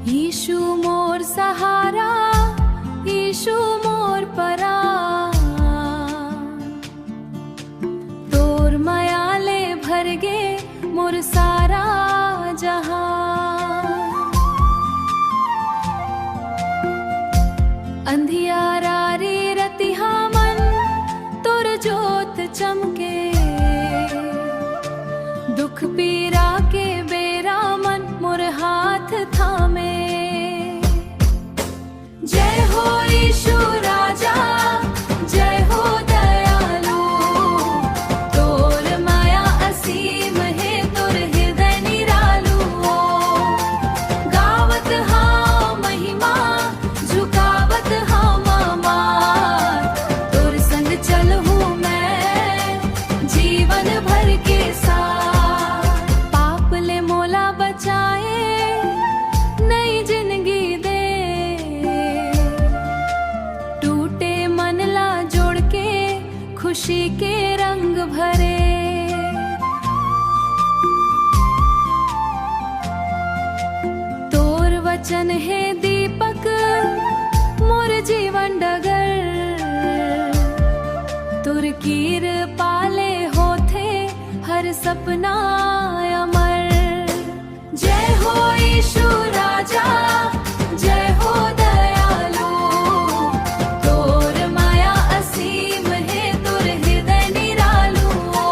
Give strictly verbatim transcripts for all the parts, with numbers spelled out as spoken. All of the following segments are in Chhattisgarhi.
यीशु मोर सहारा, यीशु मोर परान, तोर मया ले भर गे मोर सारा जहान। अंधियारा रे रतिहा मन तोर जोत चमके, दुख पीरा के बेरा मन मोर हाथ थामे। जय हो यीशु राजा, जय हो दयालु, तोर मया असीम हे, तोर हृदय निरालु ओ। गावत हा महिमा, झुकावत हा माथ, तोर संग चलहूँ मैं जीवन भर के साथ। पाप ले मोला बचाए, नई जिंदगी दे, टूटे मन ला जोड़ के खुशी के रंग भरे। तोर वचन हे दीपक मोर जीवन डगर, तोर किरपा ले होथे हर सपना अमर। जय हो यीशु राजा, जय हो दयालु, तोर मया असीम हे, तोर हृदय निरालु ओ।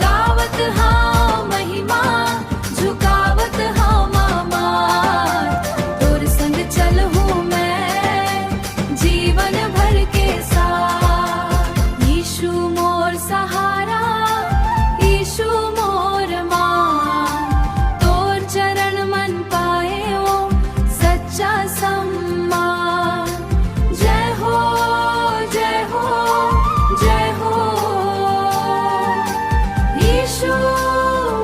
गावत हा महिमा, झुकावत हा माथ, तोर संग चलहूँ मैं जीवन भर के साथ। यीशु मोर सहारा, यीशु मोर मान, तोर चरण मन पाए ओ सच्चा सम्मान। जय हो, जय हो, जय हो, यीशु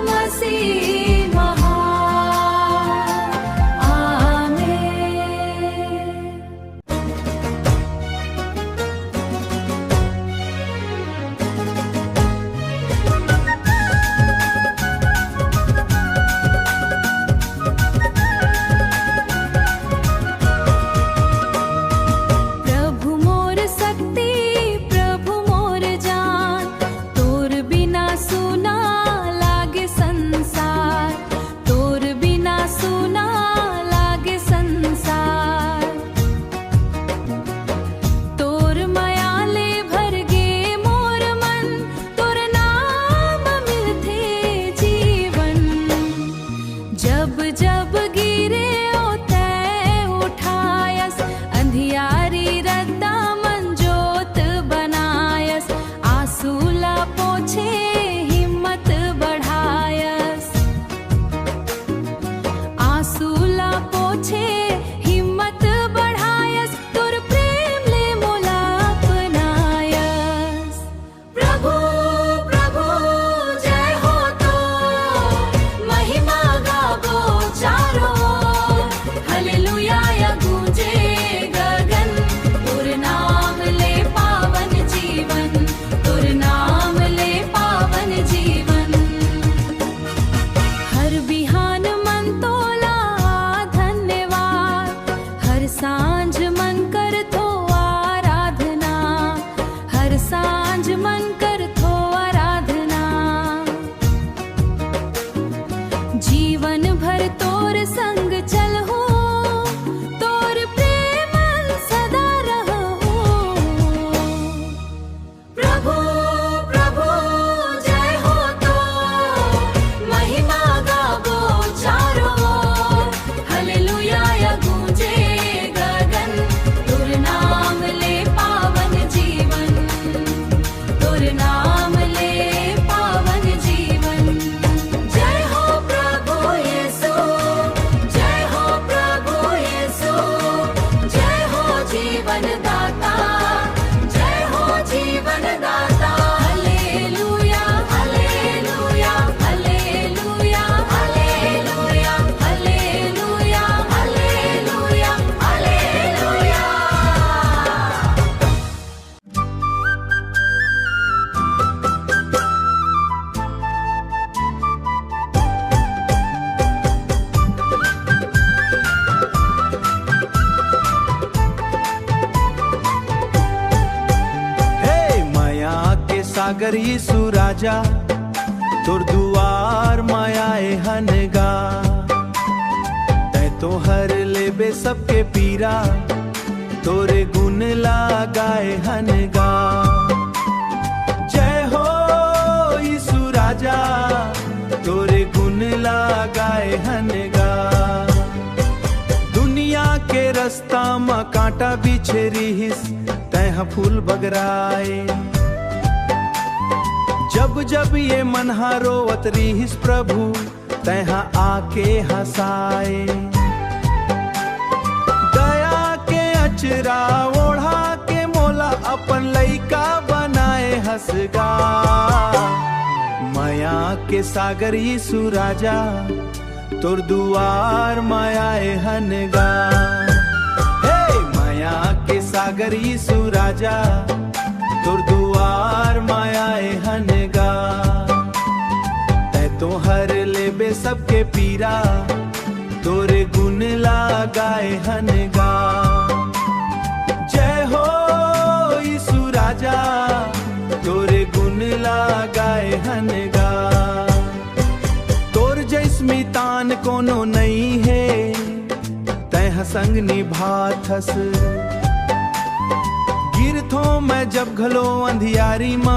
मसीह महान। आमेन। प्रभु मोर शक्ति, प्रभु मोर जान, तोर बिना सुना लागे संसार, तोर बिना सुना लागे संसार। तोर मया ले भर गे मोर मन, तोर नाम मिलथे जीवन। जब जब गिरे ओ तै उठायस, अंधियारी रद्दा मन जोत बनायस। आंसू ला पोछे, हिम्मत बढ़ायस। आंसू ला पोछे, हिम्मत बढ़ायस। तोर प्रेम ले मोला अपनायस। प्रभु, प्रभु, जय हो तोर, महिमा गाबो चारों ओर। हालेलुया या गूंजे गगन, तोर नाम ले पावन जीवन, तोर नाम ले पावन जीवन। हर बिहान मन तोला धन्यवाद कर यीशु राजा, तोर दुआर म आए हन गा। तैं तो हर लेबे सबके पीरा, तोरे गुण ला गाए हन गा। जय हो यीशु राजा, तोरे गुण ला गाए हन गा। दुनिया के रस्ता म कांटा बिछे रिहिस, तैं ह फूल बगराए। जब जब ये मन ह रोवत रिहिस प्रभु, तैं ह आके हंसाए। दया के अचरा ओढ़ा के मोला अपन लइका बनाए हस गा। मया के सागर यीशु राजा, तोर दुआर म आए हन गा। हे मया के सागर यीशु राजा, तोर दुआर म आए हन गा। तैं तो हर लेबे सबके पीरा, तोरे गुण ला गाए हन गा। जय हो यीशु राजा, तोरे गुण ला गाए हन गा। तोर जैस मितान कोनो नई हे, तैं ह संग निभाथस। गिरथों मैं जब घलो अंधियारी म,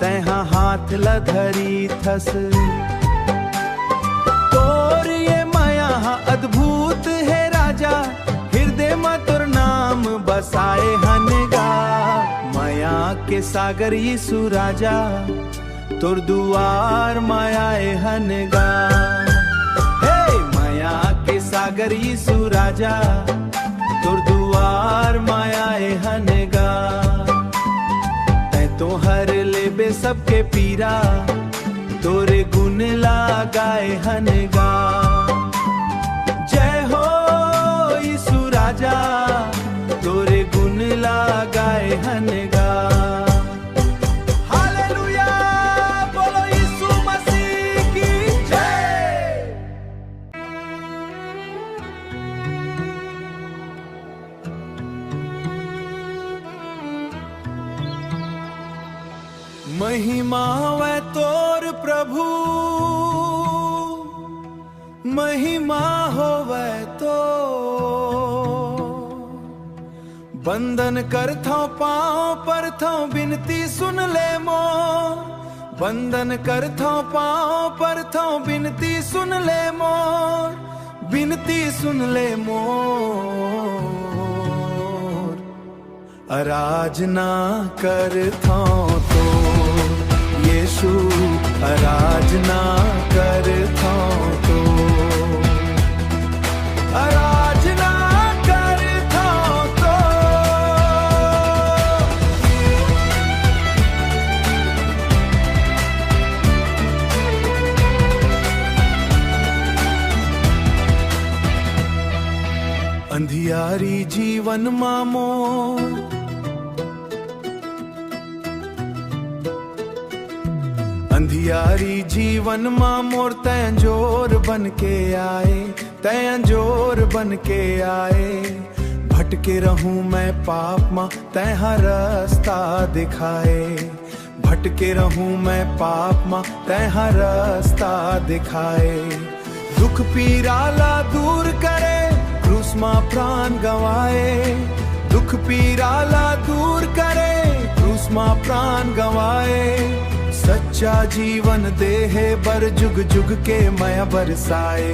तैं ह हाथ ल धरीथस। तोर ये मया ह अद्भुत हे राजा, हिरदे म तोर नाम बसाए हन गा। मया के सागर यीशु राजा, तोर दुआर म आए हन गा। हे मया के सागर यीशु राजा, तोर दुआर म आए हन गा। तैं तो हर लेबे सबके पीरा, तोरे गुण ला गाए हन गा। जय हो यीशु राजा, तोरे गुण ला गाए हन गा। हालेलुया, बोलो यीशु मसीह की जय। महिमा होवै तोर प्रभु, महिमा होवै तोर। बंदन करथौं, पाँव परथौं, बिनती सुन ले मोर। बंदन करथौं, पाँव परथौं, बिनती सुन ले मोर, बिनती सुन ले मोर। अराजना करथौं तोर, यीशु, अराजना करथौं तोर। अराजना करथौं तोर। अंधियारी जीवन मा मोर, अंधियारी जीवन मा मोर तैं अंजोर बन के आए, तैं अंजोर बन के आए। भटके रहूं मैं पाप मा, तैं हा रस्ता दिखाए। भटके रहूं मैं पाप मा, तैं हा रस्ता दिखाए। दुख पीरा ला दूर करे, क्रूस मा प्राण गंवाए। दुख पीरा ला दूर करे, क्रूस मा प्राण गंवाए। सच्चा जीवन देहे बर जुग जुग के मया बरसाए।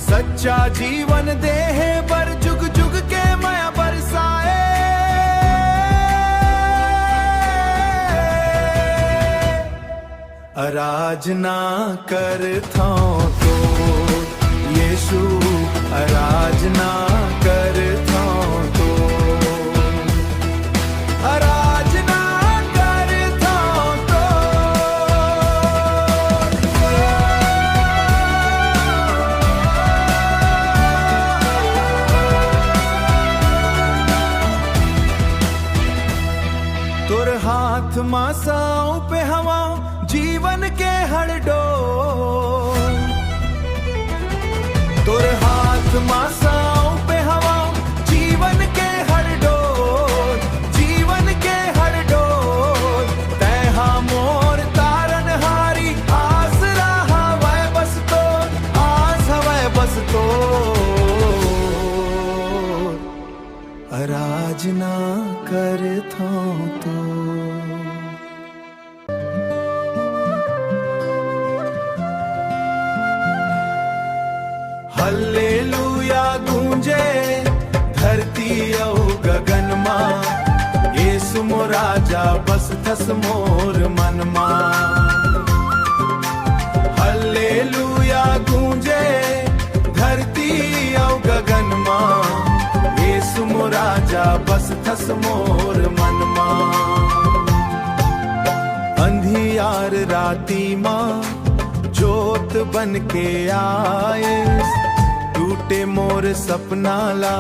सच्चा जीवन देहे बर जुग जुग के मया बरसाए। अराजना करथौं तोर, यीशु, अराजना करथौं तोर। अराजना करथौं तोर। तोर हाथ मा सौंपे हवं जीवन के हर डोर। तोर हाथ मा सौंपे हवं जीवन के हर डोर, जीवन के हर डोर। तैं हा जना करथौं तो। हल्लेलुया गूंजे धरती अउ गगन मा, यीशु मोर राजा बसथस मोर मन मा। हल्लेलुया गूंजे धरती अउ गगन मा, यीशु मोर राजा बसथस मोर मन मा। अंधियार राती मा जोत बन के आए, टूटे मोर सपना ला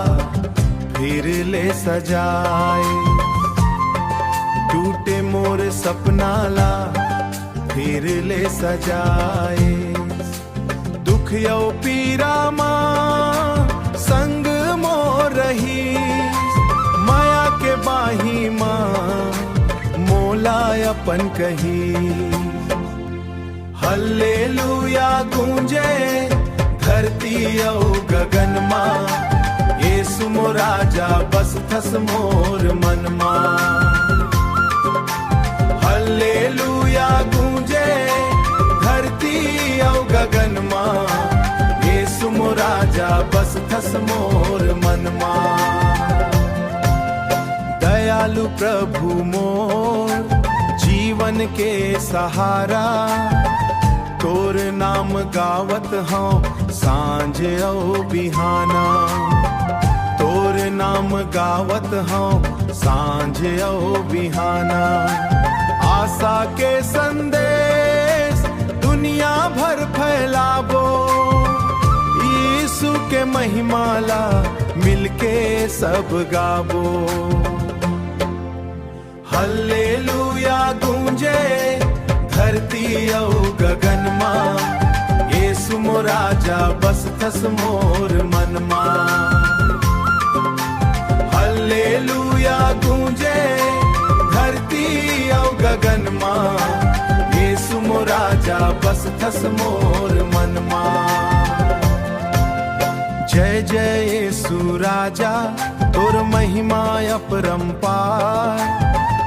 फिर ले सजाए। टूटे मोर सपना ला फिर ले सजाए। दुख अउ पीरा मा संग मोर रही, मया के बाही मा मोला अपन कही। हल्लेलुया गूंजे धरती अउ गगन मा, यीशु मोर राजा बसथस मोर मन मा। हल्लेलुया गूंजे धरती अउ गगन मा, यीशु मोर राजा बसथस मोर मन मा। दयालु प्रभु मोर जीवन के सहारा, तोर नाम गावत हौं सांझ अउ बिहाना। तोर नाम गावत हौं सांझ अउ बिहाना। आशा के संदेश दुनिया भर फैलाबो, यीशु के महिमा ला मिलके सब गाबो। हल्लेलुया गूंजे धरती अउ गगन मा, यीशु मोर राजा बसथस मोर मन मा। हल्लेलुया गूंजे धरती अउ गगन मा, यीशु मोर राजा बसथस मोर मन मा। जय जय यीशु राजा, तोर महिमा अपरंपार।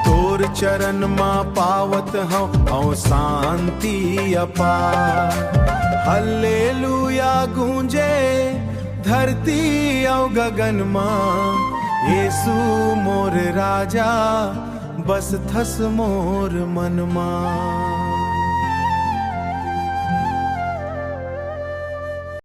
तोर चरण मा पावत हौं, हौं शांति अपार। हल्लेलुया गूंजे धरती अउ गगन मा, यीशु मोर राजा बसथस मोर मन मा।